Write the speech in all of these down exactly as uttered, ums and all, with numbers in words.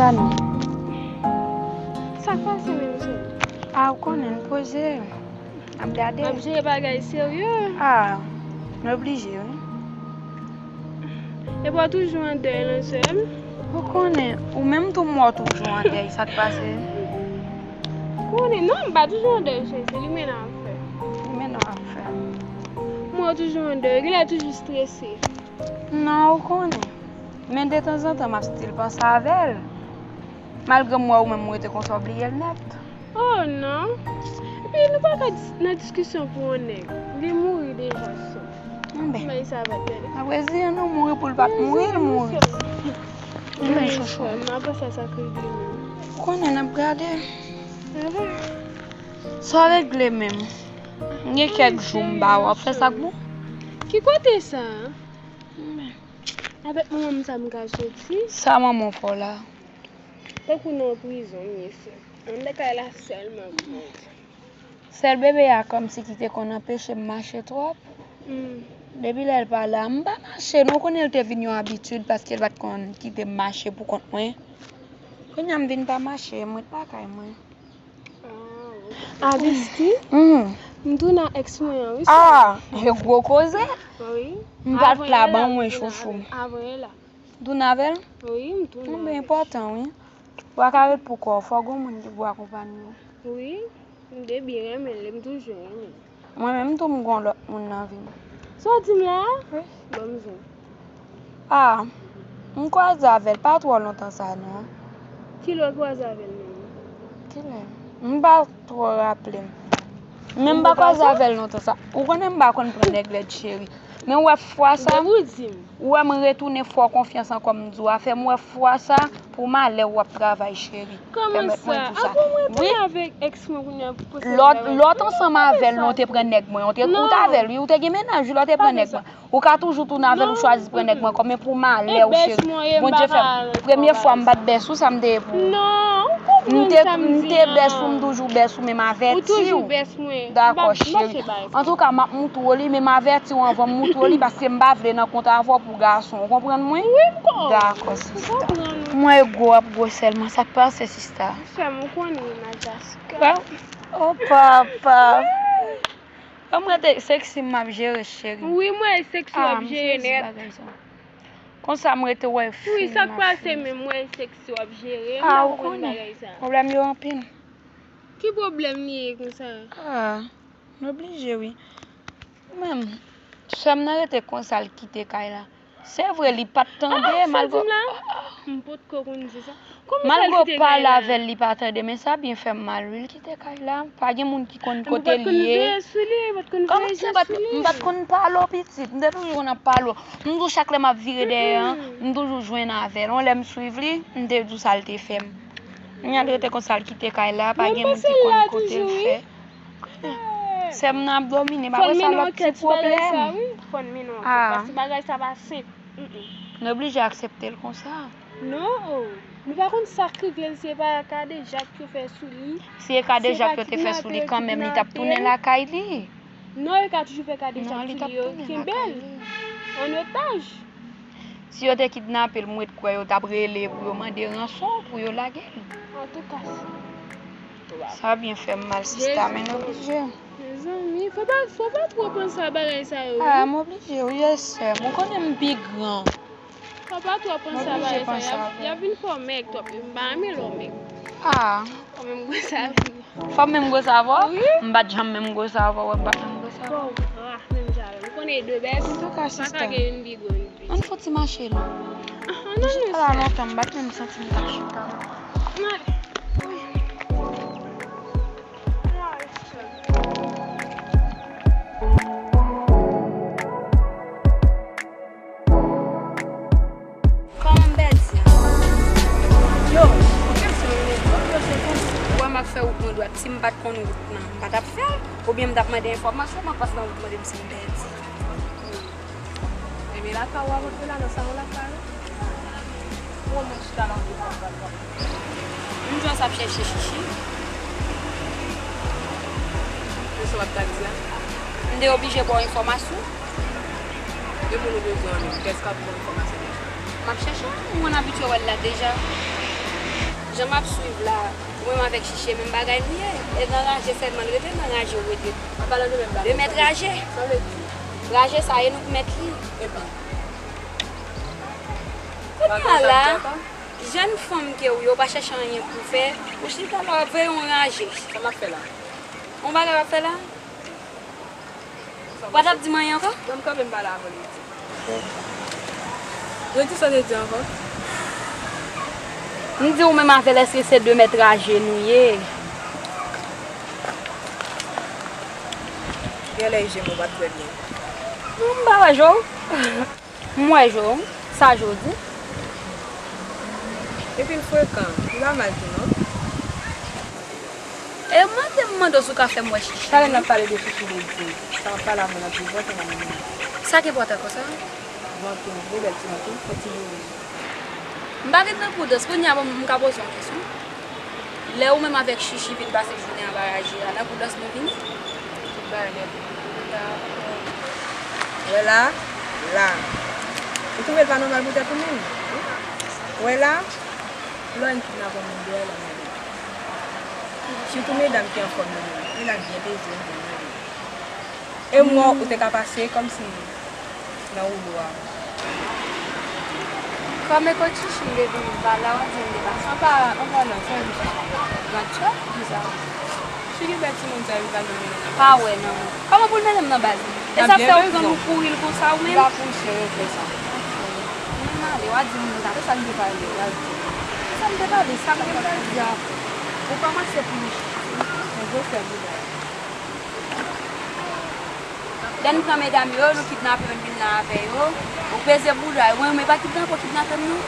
Sa k pase menm, sè? A, ou konnen, n poze. N ap gade. N ap jere bagay serye. A, n oblije, wi. Epi w toujou an dèy, non, sè m? Ou konnen, ou menm tou m wè w toujou an dèy, sa k pase? Ou konnen, non, m pa toujou an dèy, sè, se li mennen ap fè. Li mennen ap fè. M wè w toujou an dèy, genlè toujou strese. Non, ou konnen. Men detanzantan, m ap still panse avè l. Malgre m wè ou menm ou rete konsa, w bliye l nèt. Oh non. Epi nou pa ka dis- nan diskisyon pou yon nèg. Li mouri deja, sè. Enben. Bagay sa va tande. Apre zi an nou mouri pou l pa t mouri, l mouri. Enben, chouchou. M ap panse a sa k regle menm. Ou konnen n ap gade. Sa w regle menm. M gen kèk jou m ba w ap fè sa k bon. Ki kote sa? Enben. Avèk manman m sa m ka soti? Sa manman w fè w la? Tankou nan yon prizon m ye, sè. Anndan kay la sèlman pou mwen. Sèl bebe a kòmsi ki te konn anpeche m mache twòp. Hmm. Depi lè l pa la, m pa mache non, ou konnen l te vin yon abitid paske l pa t konn kite m mache pou kont mwen. Kounye a m vin pa mache, m ret lakay mwen. Ah, ok. Avisti, hmm, m tounen ak èks mwen an, wi, sè. Ah, e gwo koze. Wi. M pa t la, ban mwen chouchou. Avan e la. Tounen avè l? Wi, m tounen avè l. Enben, enpòtan, wi. Ou pa ka ret pou kò w, fò gon moun ki pou akonpanye w. Wi, m te byen renmen l, e m toujou renmen l. Mwen menm tou m gon lòt moun nan vi m. Sa w di m la a? Wi. Ban m jwenn. Ah, m kwaze avè l pa twò lontan sa non. Kilè w kwaze avè l menm? Kilè? M pa twò raple m. Men m pa kwaze avè l lontan sa. Ou konnen m pa konn pran nèg lèd cheri. Men w wè fwa sa, ou wè m retounen fè w konfyans ankò, m di w afè m, w wè fwa sa, pou malè w ap travay cheri. Pèmèt mwen di w sa. Wi. Lè w t ansanm avè l, non, w te pran nèg mwen. Ou te kout avè l, wi, ou te gen mennaj, wi, lè w te pran nèg mwen. Ou ka toujou tounen avè l, ou chwazi pran nèg mwen ankò, men pou malè w cheri. Bondye fè m. Premye fwa m pa t bès ou, sa m te ye pou ou? M te, m te bès ou, m toujou bès ou, men m avèti w. Dakò, cheri. Antouka, m ap moutre w li, men m avèti w anvan m moutre w li, paske m pa vle nan kont avè w pou gason. Ou konprann mwen? Wi, m konprann. Dakò, sista. M wè gwo ap gwo sèlman. Sa k pase, sista? Sè m, ou konnen, Majaska. O papa. Ban m rete seksi, m ap jere, cheri. Wi, m wè seksi w ap jere nèt. Konsa m rete wè fim. Wi, sa k pase menm, m wè seksi w ap jere. M pa konprann bagay sa. Pwoblèm yo anpil. Ki pwoblèm li ye konsa? Ah, m oblije wi. Ou menm, sè m nan rete konsa, l kite kay la. Se vre, li pa t tande, malgre. M potko konn di sa. Malgre w pale avè l, li pa tande, men sa byen fè m mal wi, l kite kay la. Pa gen moun ki konn kote l ye. Kòman se m pa t konn pale w pitit? M te toujou konn ap pale w. M di w chak lè m ap vire dèyè an, m toujou jwenn avè l. Yon lè m swiv li, m te di w sa l te fè m. Kounye a l rete konsa, l kite kay la, pa gen moun ki konn kote l fè. Sè m nan ap domine, m ap wè sa lòt ti pwoblèm. Fò n mennen yon ankèt sou bagay sa wi, fò n mennen yon ankèt, paske bagay sa pa senp. Mm, mm. Nou oblije aksepte l konsa. Non, oh. Nou pa konn sa k regle l, si e pa kadejak yo fè sou li. Si e kadejak yo te fè sou li kanmenm, li t ap tounen lakay li. Non, yo ka toujou fè kadejak sou li, yo kenbe l an otaj. Si yo te kidnape l, m ret kwè yo t ap rele pou yo mande ranson, pou yo lage l. Antouka, sa byen fè m mal, sista, men nou oblije. Mezanmi, fò pa, fò pa twò panse a bagay sa yo, wi. Ah, m oblije, wi, e sè m. Ou konnen m pi gran. Fò pa twò panse a bagay sa yo. Y ap, y ap vin fè w mèg twòp, wi. M pa renmen lè w mèg. Ah. Fò menm gwo sa vin. Fò m menm gwo sa avè w? Wi. M pa t janm menm gwo sa avè w, m pa t janm gwo sa avè w. Fò w gra menm jan avè m. Ou konnen de bèt, pa ka gen youn pi gwo, youn pi ti. Ann fouti mache non. Ah, ah, non, non, sè. M chita la lontan, m pa t menm santi m t ap chita la. Ann ale. Wi. Ann ale, sè. Kòman m pèdi a? Yo, ou kesyon yo, yo se konsa. Ou wè m ap fè wout mwen dwat. Si m pa t konn wout nan, m pa t ap fè l. Oubyen m t ap mande enfòmasyon, m ap pase nan wout mande m si m pèdi. Ebyen lakay ou ap antre la, nan salon lakay ou. Ou wè moun chita la, ou di w ap pran. M di w sa ap chèche chichi. Se sa w ap ta di a. M te oblije ba w enfòmasyon. Gen moun ou bezwen an menm, kiyès k ap ba w enfòmasyon deja? M ap chèche, m konn abitye wè l la deja. Jan m ap swiv la, ou menm avèk Chichi, e menm bagay nou ye. E nan raje sèlman l rete, nan raje ou rete. An palan de menm bagay. De mèt raje. Sa vle di? Raje sa, e nou k mèt li. Epi? Kounye a la, jèn fanm ke ou ye, ou pa chèche anyen pou fè, ou chita la, w ap veye yon raje. Sa m ap fè la? Yon bagay w ap fè la? Ou pa t ap di m anyen ankò? Ban m kanpe m pale avè w, Lady. Redi sa w te di ankò. M di ou menm avè l, èske se de mèt raje nou ye? Genlè e je m ou pa t wè byen. Non, m pa wè je w. M wè je w. Sa je w di? Epi l frekan, li pa mal tou non. E mwen te mande w si w ka fè m wè Chichi. Talè n ap pale de Chichi, Lady. Sa w ap pale avè l anpil, vante nan moun. Sa ki enpòtan konsa? Vante, gwo bèl ti vante, fò ti joure. M pa gen nan Pwodans, kounye a m ka poze w yon kesyon. Lè ou menm avèk Chichi vin pase jounen anba raje a, nan Pwodans nou vini? Tout bagay nèt. Wè la, la. Ou twouve l pa nòmal poutèt ou menm? Wè la, lè w kidnape yon moun deyò la, mwen menm. Sitou medam ki anfòm yo menm. Medam byen peze, m konn mwen menm. E m wè w te ka pase kòmsi nan woulo a. Kòm e kot Chichi m te vin, m pa la, w ap di m te pase. An pa, an palan, sa vle di Chichi. Gad chat, kisa? Chichi gen bèl timoun sa, li pa nan mennen nan baz. Pa wè, non. Kòman pou l mennen m nan baz? E sa fè w pran nou kouri l konsa, ou menm? Li pa pou chen yo fè sa. M ale, w a di m ta. Se sa m te pale, w a di. Se sa m te pale, sa m te pale di a. Ou kòmanse pou li. Mwen vle fè bouda. Lè n pran medam yo, nou kidnape yo, n vin la avè yo. Ou peze bouda yo. Mwen, mwen pa kidnape w, kidnape m non.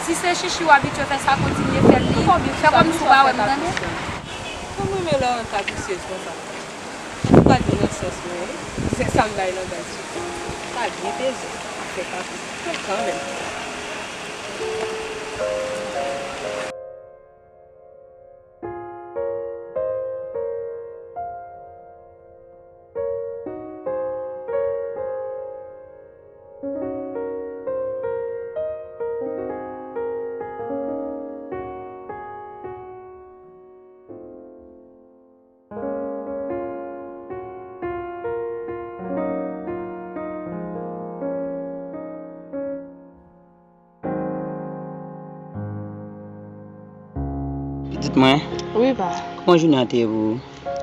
Si se Chichi w abitye fè sa, kontinye fè l li. Fè kòmsi w pa wè m, tande? Kòman men lè w kaprisyez konsa? Ou pa di nan sans mwen, wi. Se sa m bay langaj sou sa. Pa byen peze. Fè pa kanmenm. Pitit mwen. Wi, pa. Kòman jounen an te ye pou ou?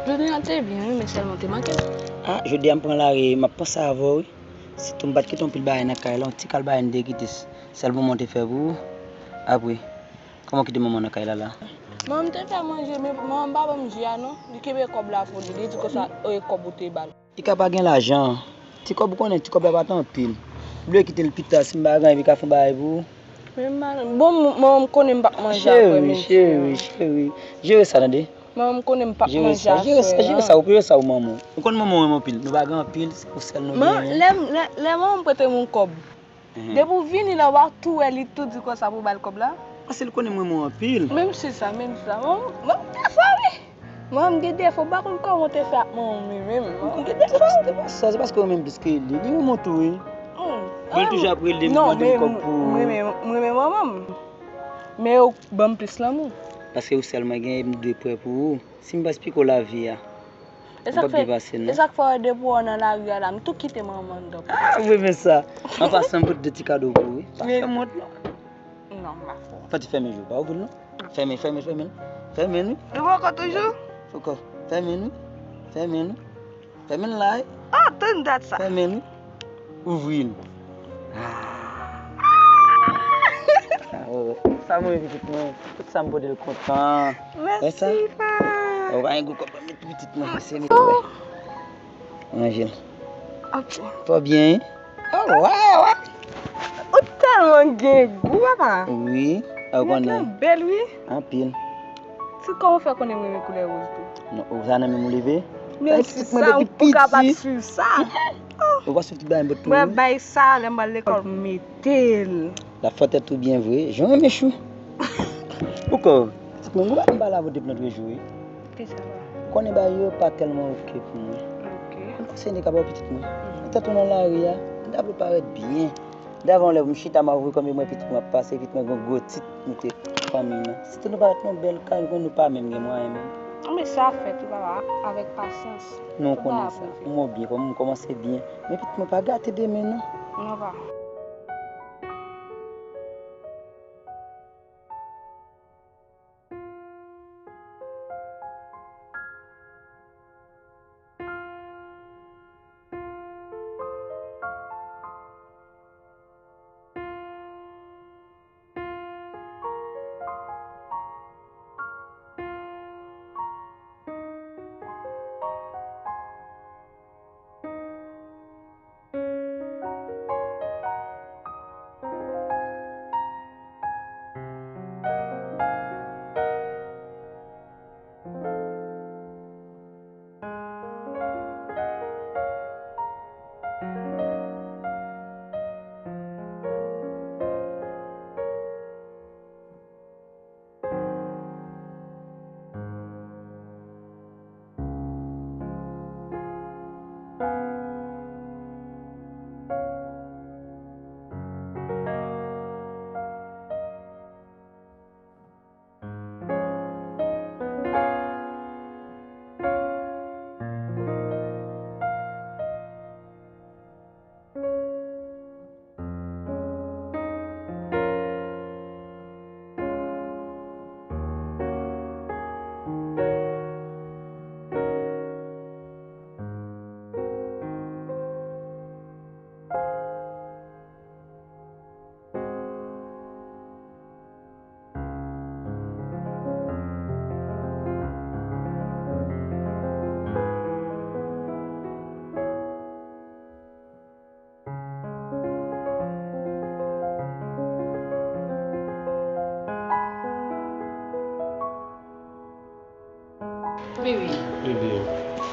Jounen an te byen, wi, men sèlman te manke m. Ah, jodi a m pran lari, m ap panse avè w, wi. Sitou m pa t kite yon pil bagay nan kay la, yon ti kal bagay m te kite, sèl pou mwen te fè pou ou. Apre, kòman w kite manman w nan kay la la? Manman m te fè manje, men manman m pa ban m je a non. Li kenbe kòb la pou li, li di konsa, e kòb ou te ba l. Li ka pa gen lajan. Ti kòb, ou konnen, ti kòb la pa t anpil. Li vle kite l pita, si m pa gen anyen, li ka fè yon bagay pou ou. Men mal, bon, m, m, m konnen m p ap manje apre midi. Cheri, cheri, cheri. Jere sa, tande. Manman m konnen m p ap manje aswè a. Jere sa, jere sa, ou jere sa, ou manman w. Ou konn manman w renmen anpil. Nou pa gen anpil, se ou sèl nou genyen. Lè, lè, lè manman m prete m yon kòb, depi w vini la, w a tou wè li tou di konsa pou w ba l kòb la. Paske l konnen m renmen w anpil. Menm si sa, menm si sa. Manman, manman m gen defo, wi. Manman m gen defo, m pa konn kòman w te fè ak manman m, wi, menm. Manman m gen defo. Se pa sa, se paske w renmen m plis ke li. Li renmen w tou, wi. Bon, li toujou ap rele m, mande m kòb pou ou. Non, men m renmen, m renmen manman m. Men yo ban m plis lanmou. Paske ou sèl mwen genyen, m dwe prè pou ou. Si m pa esplike w lavi a, ou p ap byen pase, non. E sa k fè w wè depi w nan lari a la, m tou kite manman m anndan. Ah, ou renmen sa. An pasan, m pote de ti kado pou ou, wi. Pa fè m wont, non. Non, m pa fè w. Fati, fèmen je w, pa ouvri l, non. Fèmen, fèmen, fèmen. Fèmen, wi. Li poko toujou? Poko. Fèmen, wi. Fèmen, wi. Fèmen l la, wi. Oh, tann dat sa. Fèmen l, wi. Ouvri l. Ah. Ah, oh. Sa mwen pitit mwen. Tout sa m pote l kontan. Mèsi, pa. Ou pa gen gwo kòb, ban m met pitit mwen. Se mete. Manje l. Ok. Twò byen, wi. Oh, waw, waw. Ou tèlman gen gou, papa. Wi, ou konnen. Nèg lan bèl, wi. Anpil. Ti kòman w fè konnen m renmen koulè woz tou? Non, ou sa nan menm ou leve? Men si sa, ou ka pa t swiv sa. Ou pa swiv tout bagay m pot pou ou? Mwen bay sa, lè m pral lekòl, m mete l. L ap fè tèt ou byen vre. Jan w renmen chou. Poukò? Pitit mwen, ou pa konn pale avè w depi lòt jou, wi. Kisa sa? Ou konnen bagay yo pa tèlman oke pou mwen. Ok. M konseye nèg ap pitit mwen. Tèt ou nan lari a, m ta vle w parèt byen. Devan lè m chita m ap voye kòm mwen pitit mwen ap pase, pitit mwen gen gwo tit, mete. Fanmi m nan. Sitou nou pa t yon bèl kay, nou pa menm gen mwayen menm. Anben sa fèt wi papa, avèk pasyans. Nou konnen sa. Mwen byen, kòm m kòmanse byen. Men pitit mwen pa gate demen non. Non pa. Bebe. Bebe.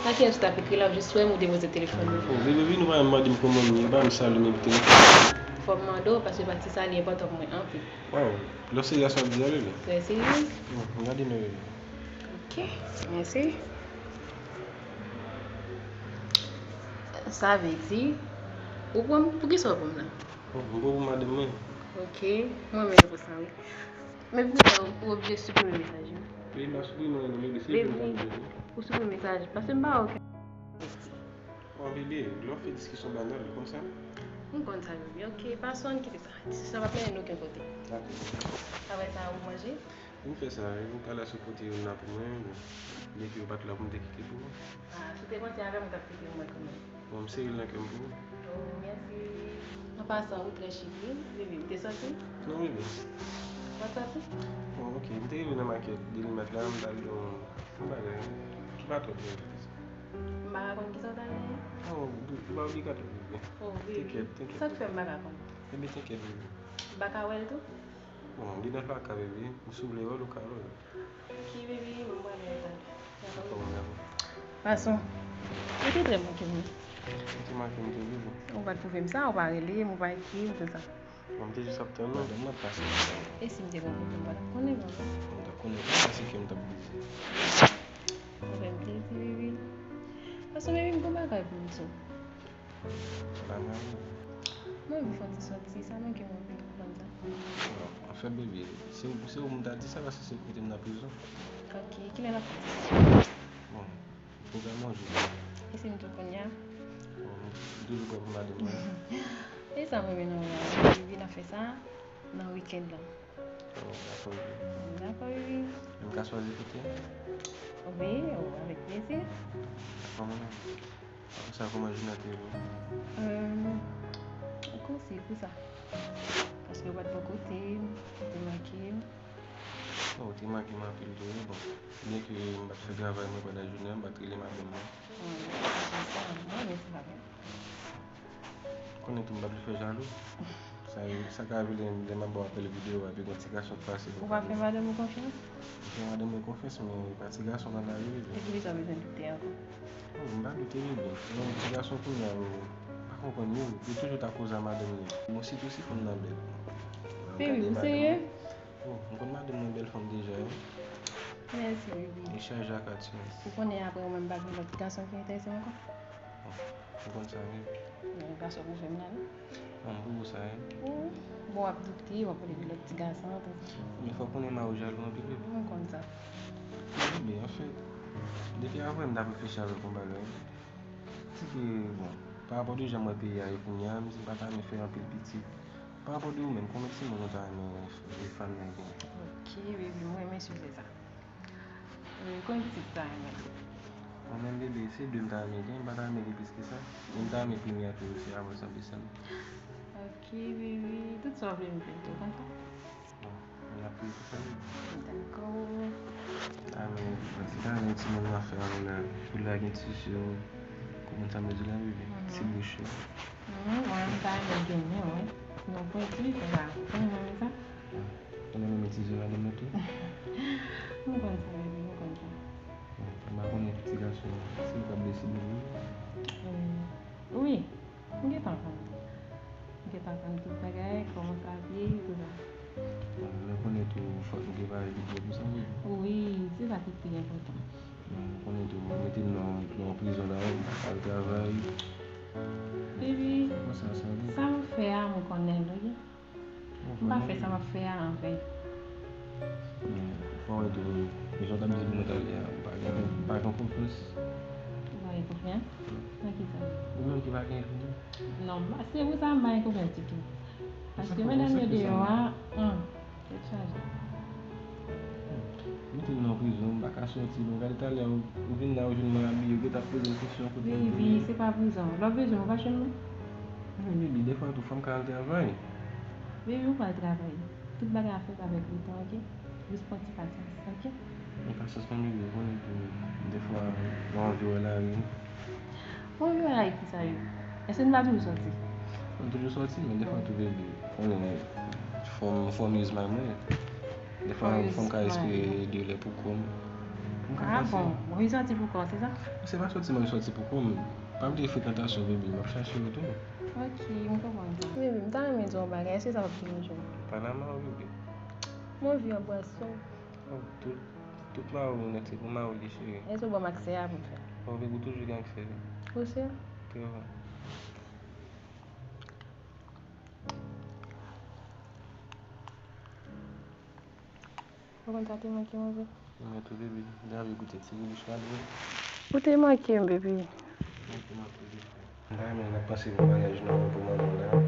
Lakiyès ou t ap ekri la, w jis wè m ou depoze telefòn ou. Oh, bebe, vin ou pa menm mande m kòman m ye, ou pa menm salye m epi telefòn. Fò m mande w, paske pati sa li enpòtan pou mwen anpil. Waw, lè w serye a sa w ap di a, bebe? Trè serye. Hmm, gade non, bebe. Ok, mèsi. Sa vle di, ou pran m, poukisa w pran m la? Bon, m pran pou madanm mwen. Ok, mwen menm pou sa wi. Men poukisa ou, ou oblije siprime mesaj yo? Wi, m pa siprime anyen non, bebe, se li m pa vle. Ou siprime mesaj, paske m pa wè okenn. Bon, bebe, lè w fè diskisyon banal konsa. M konn sa, bebe, ok, pa sonn kite sa. Diskisyon p ap mennen n okenn kote. Dakò. Apre sa, ou manje? M fè sa, e m ka la sou kote yo nan pou mwen, bon, byenke yo pa t la pou m te kite pou ou. Ah, si w te manti avè m, ou t ap kite m mwen kanmenm. Bon, m serye nan kè m pou ou. Oh, mèsi. An pasan, ou trè chik, wi. Bebe, ou te sòti? Non, bebe. Ou pa t sòti? Bon, ok, m te rive nan makèt Delimat la, m t al gen yon, yon bagay, ki pa twò byen, bebe. M pa ka konn kisa w t al genyen? Non, ou pa obligatwa, bebe. Oh, bebe. Tenkèt, tenkèt. Sa k fè m pa ka konn? Bebe, tenkèt, bebe. M pa ka wè l tou? Bon, li nan plaka, bebe. Si w vle wè l, ou ka wè l. Ok, bebe, mwen pral wè l talè. Dakò, mwen dakò. Gason, ou te trè manke m wi. Ou te manke m tou, bebe. Ou pa t pwouve m sa, ou pa rele m, ou pa ekri m, tou sa. Bon, m te jis ap tann ou. Madanm mwen ap pase. E si m te gen pwoblèm, m pa t ap konnen non. M t ap konnen tou, paske m t ap bize. Ou fè m plezi, bebe. Gason, bebe, m gon bagay pou m di w. Bagay? Mwen vin fè yon ti sòti, sa manke m anpil pou m ta. Bon, anfèt, bebe, se, se ou m ta di sa, paske se kote m nan prizon. Ok, kilè n ap fè ti sòti? Bon, pwogram yon jou. E si m di w kounye a? Bon, m toujou prè pou madanm mwen. E sa m renmen nan ou a, bebe, n ap fè sa nan wikenn lan. Oh, dakò, bebe. Dakò, bebe. M ka chwazi kote? Wi, o, avèk plezi. Dakò, madanm. Apre sa, kòman jounen an te ye pou ou? Ehm, ou konsi pou sa. Paske ou pa t bò kote m, ou te manke m. Non, ou te manke m anpil tou, wi, bon. Byenke m pa t fè travay mwen pandan jounen an, m pa t rele madanm mwen. Wi, se sa, mwen renmen travay. Konnen tou m pa vle fè jalou. Sa, sa ka rive lè, lè m ap ba w apèl videyo a, epi gon ti gason k pase. Ou pa fè madanm ou konfyans? M fè madanm mwen konfyans, men e pa ti gason nan lari, bebe. E poukisa w bezwen doute ankò? Non, m pa doute, bebe. Yon ti gason kounye a, yo pa konprann yo, yo toujou ta koze a madanm yo. Bon, sitou si fanm nan bèl. Bebe, ou serye? Oh, m konn madanm mwen bèl fanm deja, wi. Mèsi, bebe. Li chaje ak atirans. Ou konnen apre ou menm pa gen lòt gason ki enterese w ankò? Bon. Ou konn sa, wi. Men pa sa pou fè m la, non? An, pou ou sa, wi. Ou, bon, w ap doute, w ap pale de lòt ti gason, tout sa. Men fò w konnen mari w jalou anpil, wi. M konn sa. Men, anfèt, depi avanyè m t ap reflechi avèk yon bagay. Se ke, bon, pa rapò de jan m wè peyi a ye kounye a, m di m pa ta renmen fè anpil pitit. Pa rapò de ou menm, konbyen timoun ou ta renmen fanmi an gen? Ok, baby, m renmen sijè sa. E, konbyen pitit ou ta renmen? Mwen menm, bebe, se de m ta renmen gen, m pa ta renmen gen plis ke sa. E m ta renmen premye a toujou, se avan sa, pèsòn. Ok, baby, tout sa w vle m fè, ou konn sa? Bon, m ap priye pou sa, wi. Dakò. A, men, antouka, men timoun nan fè avè la, pou l lage ti je, kòman sa m di la, bebe? Ti bouch yo. Mhm, mwen, m ta renmen genyen, wi. Non, pwenti, konsa, ou konn mwen sa? Ou renmen ti je madanm nan tou? M konn sa, bebe, m konn sa. Bon, m pa konnen pou ti gason an, se ou k ap deside, wi. Wi, m gentan konn. M gentan konn tout bagay, kòman sa ap ye, tout sa. Bon, men konnen tou, fòk nou prepare bidjè pou sa, wi. Wi, se sa ki pi enpòtan. Bon, nou konnen tou, mete m nan, nan yon prizon la, wi, al travay. Baby, Kòman sa, sa, wi? Sa m fè a, m konnen l, wi. M pa fè sa m ap fè a anvè. Men, fò wè tou, jan w t ap di pou mwen talè a, m pa gen, m pa gen konfyans. Ou pa gen konfyans? Nan ki sa? Ou menm ki pa gen konfyans? Non, se pou sa m pa gen konfyans ditou. Paske medam yo deyò a, hmm, tèt chaje. Mete m nan prizon, m pa ka soti. Bon, gade talè, ou vin la, ou jwenn mwen abiye, ou gentan ap poze m kesyon kote m te ye. Baby, se pa prizon. Lè w bezwen m, ou pa jwenn mwen? Men, baby, defwa tou, fò m ka al travay. Baby, ou pral travay. Tout bagay ap fèt avèk letan, ok? Jis pran ti pasyans, ok? Men pasyans mwen, baby, ou konnen tou, defwa, mwen anvi wè lari. Ou anvi wè lari ki sa yo? Èske nou pa toujou sòti? M toujou sòti, men defwa tou, baby, konnen fò m, fò m use my money. Defwa, fò m ka espere de lè pou kò m. Ah bon, ou sòti pou kò, se sa? Se pa sòti mwen sòti pou kò m. Pa bliye frekantasyon, baby, m ap chache w tou. Ok, m konprann sa. Baby, m ta renmen di w yon bagay, èske sa p ap deranje w? Panama, baby. Mwen anvi anbrase w. Oh, tout, tout mari w nèt, se pou mari w li, cheri. Èske w ban m aksè a pou m fè? Oh, baby, ou toujou gen aksè, wi. Ou si? Trè bon. Ou konn sa te manke mwen vre. Mwen tou, baby. Dayè, goute ti bouch la, baby. Ou te manke m, baby. Manke m anpil, baby. M pa renmen lè n ap panse pou maryaj nou pou manman w la.